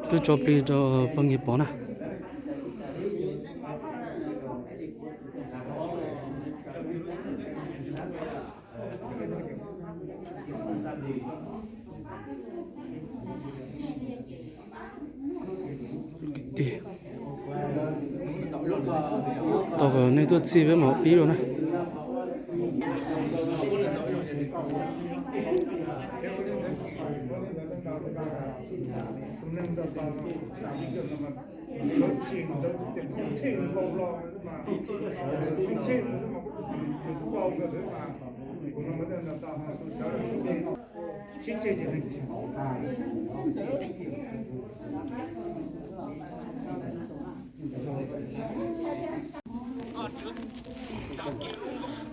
Twb tso plig rau pog Nkis Pov na. Tos kom nej tuaj txhij peb mam pib dua na.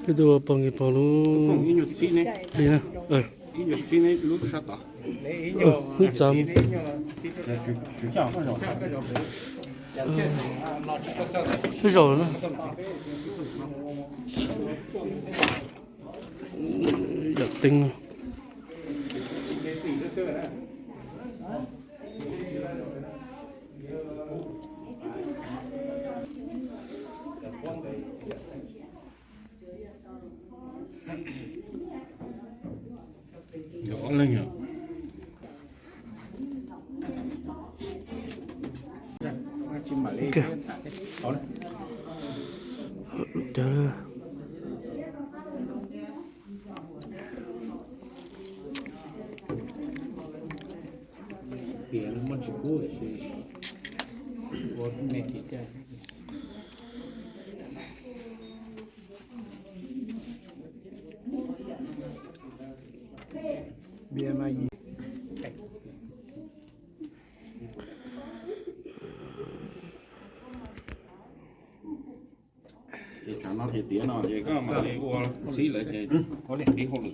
Peb tuaj pog Nkis Pov lub plig na. Lub txav. Lub zaum na. Yam teeb no. Yog ob leeg yom. Ces tsam no ces tiav no ces koj mam li ua txhib lawm ces ib hauj lwm xwb.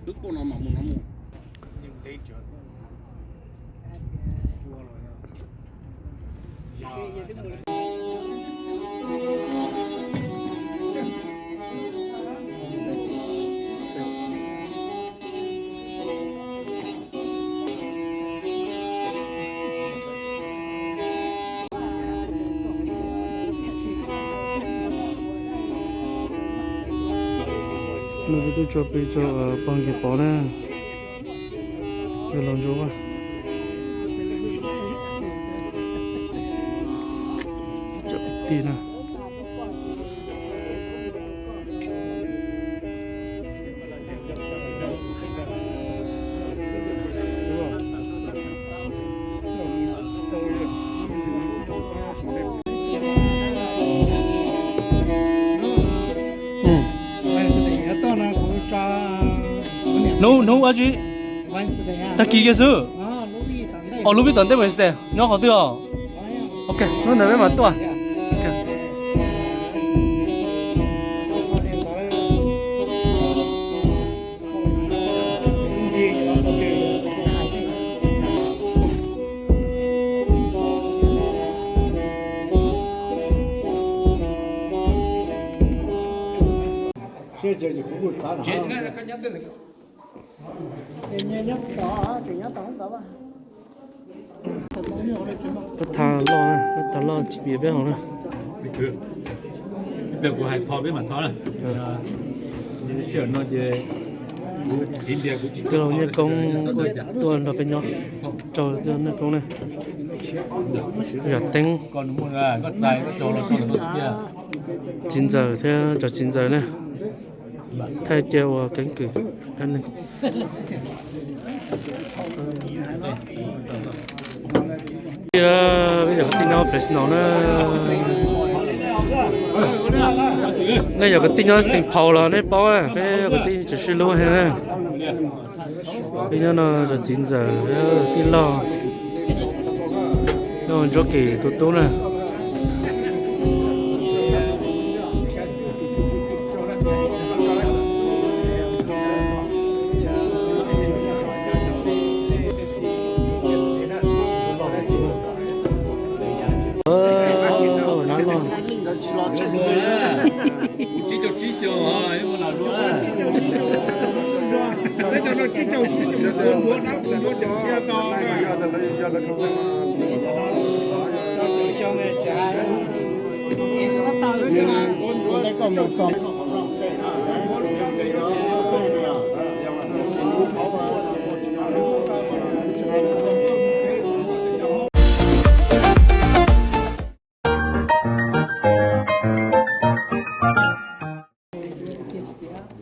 Twb kuj no mas mus no mus. No peb twb tso plig rau pog Nkis Pov na, yog los ntsuas vaj. Cov kwv tij na. Hnub, hnub dab tsi? Tag kis kiag xwb. Os, lub vij tom ntej Wednesday nyob qhov twg os? Ok, hnub ntawd peb mam tuaj. Peb thaj loj, peb thaj loj tsis pom peb hauv na. Ib pliag kuv hais tho peb mam tho na. Sij hawm no ces kuv, Tij Laug Nyiaj Koob tuaj nrog peb nyob, rau Tij Laug Nyiaj Koob na. Yam teeb. Txiv ntxawm thiab cov txiv ntxawm na. Thaij cia ua keeb kwm. Peb yog kwv tij nyob Fresno na. Nej yog kwv tij nyob Saint Paul los nej paub, peb kwv tij tsis sib hlub heev na. Peb nyob no, cov txiv ntxawm, tij laug, Ntsuab Kis tus tub na.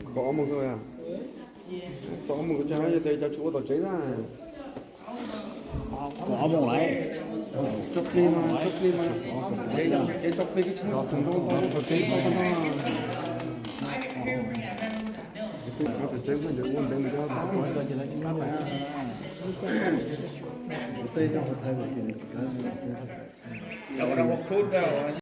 Txog ob moos xwb, txog ob moos kuv tseem hais tias cov tsis ua tom tsev na. Txog ob moos lawm. Txog plig mas, txog plig mas. Txog plig, txog plig. Tom tsev kuj ua ntev li, tej coj hauv thaij.